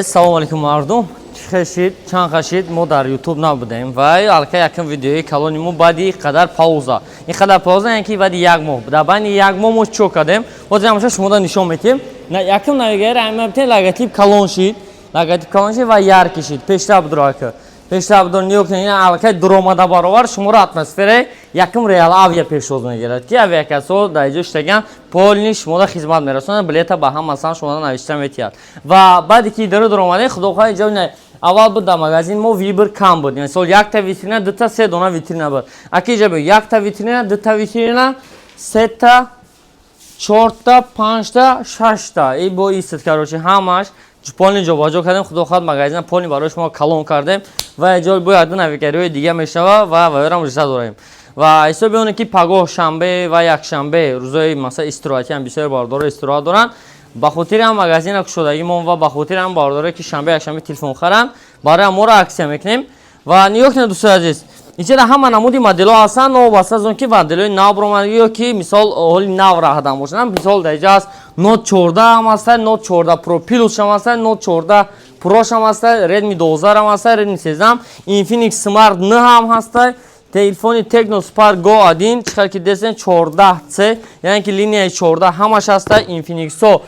Салому алейкум, мардум! Чӣ хешид, чанд хашид, мо дар Ютуб набудем ва аллакай якум видеои калони мо баъди қадар пауза. Ин қадар пауза, яъне ки баъди як моҳ. Дар байни як моҳ мо чӣ кардем, ҳозир ҳамаша шумода нишон метиҳем. Якум навигари аймабте, логотип калон шид, логотип калон шид ва яркий шид. Пештар будро, ака, пештар будро. Нигоҳ кунед, ин аллакай дуромада баровар шуморо атмосфераи якум Реал Авиа пешвоз мегирад, ки авиакассо дар иҷо шитаган, полный шумода хизмат мерасонад, билета ба ҳама сан шумода навишта метиҳад. Ва баъде ки дару дуромадем, худохоҳ, иҷо аввал буд, дар магазин мо выбор кам буд, мисол, якта витрина, дута, се дона витрина буд. Аки иҷа б якта витрина, дута витрина, сета, чорта, панҷта, шашта и бо истед. Короче, ҳамаш полный ҷобаҷо кардем. Худо хоҳад, магазина полный барои шумо калон кардем ва иҷо бо якду навигариҳои дига мешава ва ваёрам риза дорем. Ва ҳисоби оне ки пагоҳ шанбе ва якшанбе рӯзои, масалан, истироҳатӣ ҳам, бисёри бародаро истироҳат доранд, ба хотири ҳам магазина кушодагимон ва ба хотири ҳам бародарое ки шанбе, якшанбе телефон харанд, барои моро аксия мекунем. Ва нигоҳ кунед, дӯстои азиз, инчада ҳама намуди моделҳо ҳастанд, новобаста аз он ки моделҳои нав баромадагӣ ё ки, мисол, ҳоли нав раҳдан бошанд. Мисол, дар инҷа аст Note 14 ҳам ҳаста, Note 14 Pro Plus ҳам ҳаста, Note 14 Pro ҳам ҳаста, Redmi 12 ҳам ҳаста, Redmi 13, Infinix Smart 9 ҳам ҳаста, телефони Tecno Spark Go 1, чӣ хел ки десен, 14C, яъне ки линияи 14 ҳамаш ҳаста. Infinix-ҳо,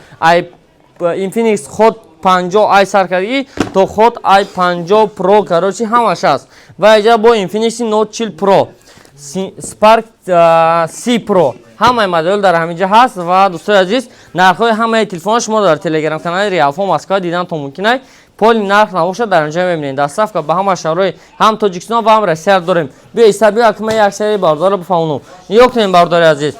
Infinix Hot 50 ай сар кардагӣ то Hot i 50 Pro, короче, ҳамаш ҳаст. Ва инҷа бо Infinix Note 40 Pro, Spark C Pro, ҳамаи модел дар ҳаминҷа ҳаст. Ва, дӯстои азиз, нархҳои ҳамаи телефонҳо шумо дар телеграм канали Реалфон Москва дидан то мумкин ай. Полный нарх набошад, дар инҷа мебинед. Доставка ба ҳама шаҳрҳои ҳам Тоҷикистон ва ҳам Россия дорем. Биё, иста, биё, акма як серии бародаро бифаҳмонум. Нигоҳ кунем, бародари азиз,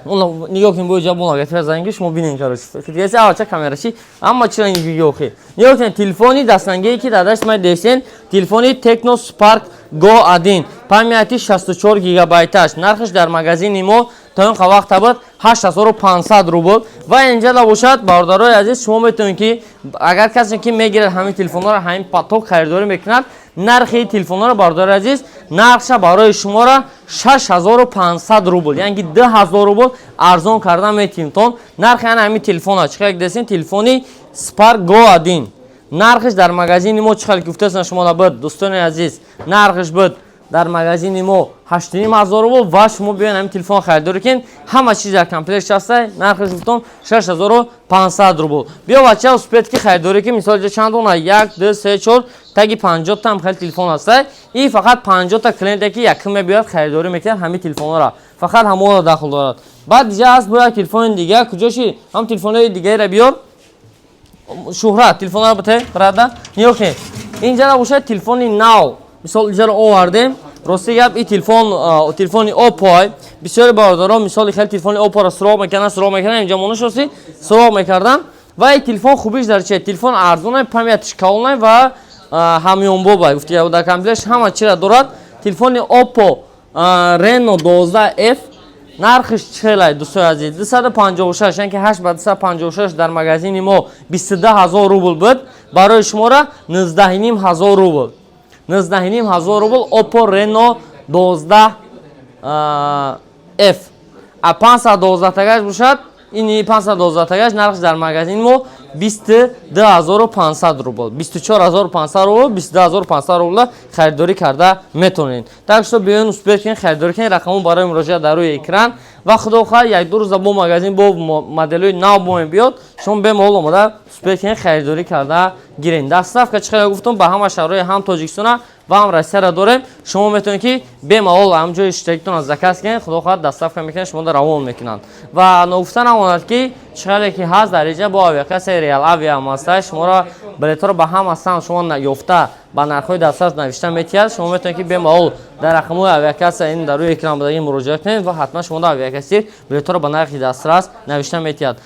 нигоҳ кунед, бо иҷа бо логотипа занг, ки шумо бинед. Короче, дигеси аввалча камераши ҳама чира нигоҳ. Нигоҳ кунед, телефони дастангие, ки дар дасти ман дестен, телефони Tecno Spark Go 1, памяти 64 гигабайташ, нархаш дар магазини мо то ин вақта буд 8500 рубл. Ва инҷа бошад, бародарои азиз, шумо метавонед ки агар касе ки мегирад ҳамин телефонҳоро, ҳамин поток харидорӣ мекунад, нархи телефонҳоро, бародари азиз, нархша барои шуморо 6500 рубл, яъне ки 2000 рубл арзон карда метиҳем тон нархи ана ҳамин телефона. Чӣ хел десин, телефони Spark Go 1, нархиш дар магазини мо, чӣ хел гуфтасан шумо буд, дӯстони азиз, нархиш буд дар магазини мо 8500 рубл. Ва шумо биёен, ҳамин телефон харидорӣ кунед, ҳама чиз дар комплект ҳаста, нархиш гуфтом 6500 рубл. Биё, бача, успеть ки харидорӣ ки. Мисол, ҷа чанд дона? Як, ду, се, чор, таги 50 та ҳам хеле телефон ҳаста. И фақат 50 та клиенте ки якум мебиёяд, харидорӣ мекунад ҳамин телефонҳоро, фақат ҳамонро дахл дорад. Баъд диҷа ҳаст бо як телефони дига. Куҷо ши? Ҳам телефонҳои дигаеро биёр, Шӯҳрат, телефонҳоро бите, брада. Нигоҳ кунед, инҷа бошад телефони нав. Мисол, инҷаро овардем. Рости гап, и телефон телефони Оппо. Бисёри бародарон, мисоли, хеле телефони Оппоро суроғ мекарданд, суроғ мекарданд, инҷа монашосӣ суроғ мекарданд. Ва и телефон хубиш дар чи? Телефон арзонай, памятиш калонай ва ҳамёнбоба. Гуфти, дар комплектш ҳама чира дорад. Телефони Oppo Reno 12F нархиш чӣ хелай, дӯстои азиз? 256, яъне ки 8 ба 256 дар магазини мо 22 ҳазор рубл буд, барои шуморо 19 ҳазор рубл, 19 ҳазор рубл Oppo Reno 12 F. А 512 тагаш бошад, ини 512 тагаш нархш дар магазини мо 22 500 рубл, 24 500 рубл, 22 500 рубла харидорӣ карда метавонед. Так что биёен, успеть кунед, харидорӣ кунед. Рақамон барои муроҷиат дар рӯи экран. Ва худо хоҳад, як ду рӯза бо магазин бо моделҳои нав бо мебиёд, шумо бемалол омода, успеть кунед, харидорӣ карда гиред. Доставка, чӣ хеле гуфтум, ба ҳама шаҳрҳои ҳам Тоҷикистона ва ҳам Россияра дорем. Шумо метавонед ки бемалол ҳам ҷои иштирокитон заказ кунед, худо хоҳад, доставка мекунед, шумода равон мекунанд. Ва ногуфта намонад, ки чӣ хеле ки ҳаст, дар инҷа бо авиакассаи Реал Авиа ҳам ҳаста. Шуморо билетҳоро ба ҳама самт шумо ёфта, ба нархҳои дастрас навишта метиҳад. Шумо метавонед ки бемалол дар рақамҳои авиакасса, ин дар рӯи экран будагӣ, муроҷиат кунед ва ҳатман шумо дар авиакассир билетҳоро ба нархи дастрас навишта метиҳад.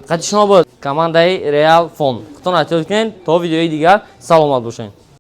Қати шумо буд командаи Реал Фон. Худтон эҳтиёт кунед, то видеои дигар, саломат бошед.